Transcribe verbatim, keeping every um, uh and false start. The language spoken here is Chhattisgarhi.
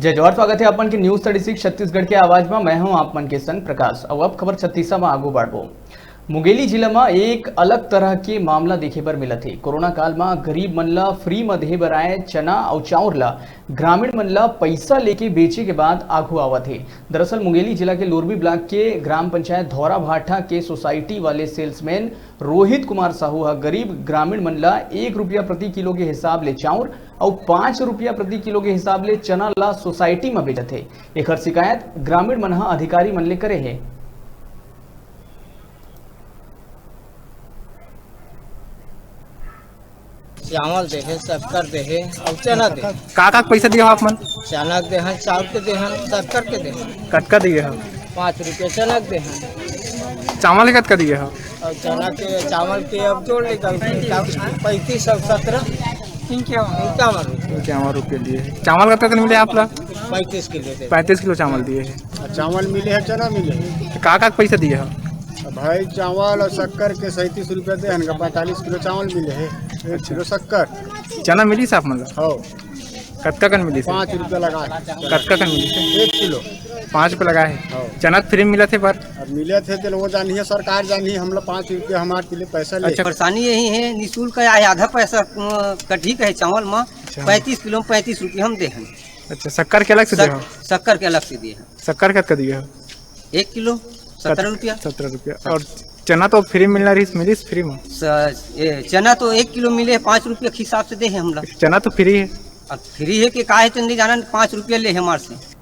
जय जोहार, स्वागत हे आप मन के News Thirty Six छत्तीसगढ़ के आवाज म। मैं हूं आप मन के संग प्रकाश। अउ अब खबर छत्तीसा म आगू बढ़बो। मुंगेली जिला म एक अलग तरह के मामला देखे बर मिलत हे। कोरोना काल म गरीब मन ल free म देहे बर आए चना अउ चाउर ल ग्रामीण मन ल पैसा लेके बेचे के बात आगू आवत हे। दरअसल मुंगेली जिला के लोरबी ब्लॉक के ग्राम पंचायत धौरा भाठा के सोसाइटी वाले सेल्समैन रोहित कुमार साहू ह गरीब ग्रामीण मन ल एक रुपया प्रति किलो के हिसाब ले चाउर अउ पाँच रुपया प्रति किलो के हिसाब ले चना ल सोसाइटी म बेचत हे। एखर शिकायत ग्रामीण मन ह अधिकारी मन ले करे हे। चावल दे हे, शक्कर दे हे अउ चना दे हे। का का पैसा दिए हो आप मन? चना के दे हन, चाउर के दे हन, शक्कर के दे हन। कतका दिए हो? पाँच रुपया चना के दे हन। चावल के कतका दिए हो? अउ चना के, चावल के अब जोड़ ले, पैंतीस सौ सत्रह। इक्यावन रुपया दिए। चावल कतका कन मिले आप ला? पैंतीस किलो दे। पैंतीस किलो चावल दिए हे। चावल मिले हे, चना मिले हे। तो का का पैसा दिए हो? भाई, चावल अउ शक्कर के सैंतीस रुपया दे हन, पैंतालीस किलो चावल मिले हे, एक किलो शक्कर। चना मिलिस आप मन ला? हो। कतका कन मिलिस हे? पाँच रुपया लगा हे। कतका कन मिलिस हे? एक किलो। पाँच रुपया लगा हे। हो। चना तो free मिलत हे पर? अब मिलत हे तो वो जानिए, सरकार जानिए, हम लोग पाँच रुपया हमारे के लिए पैसा ले। अच्छा। परेशानी यही हे, निःशुल्क आए, आधा पैसा, अ, कटही कहे चावल म, अच्छा। पैंतीस किलो म पैंतीस रुपया हम दे हन। अच्छा, शक्कर के अलग से दे हो? शक्कर के अलग से दिए हन। शक्कर कतका दिए हो? एक किलो, सत्रह रुपया। सत्रह रुपया। अउ चना तो free मिलना रहिस, मिलिस free म? स-, ए, चना तो एक किलो मिले, पाँच रुपया के हिसाब से दे हे हमला। चना तो free हे। अब free हे कि का हे, तो नहीं जानन, पाँच रुपया ले हे हमार से।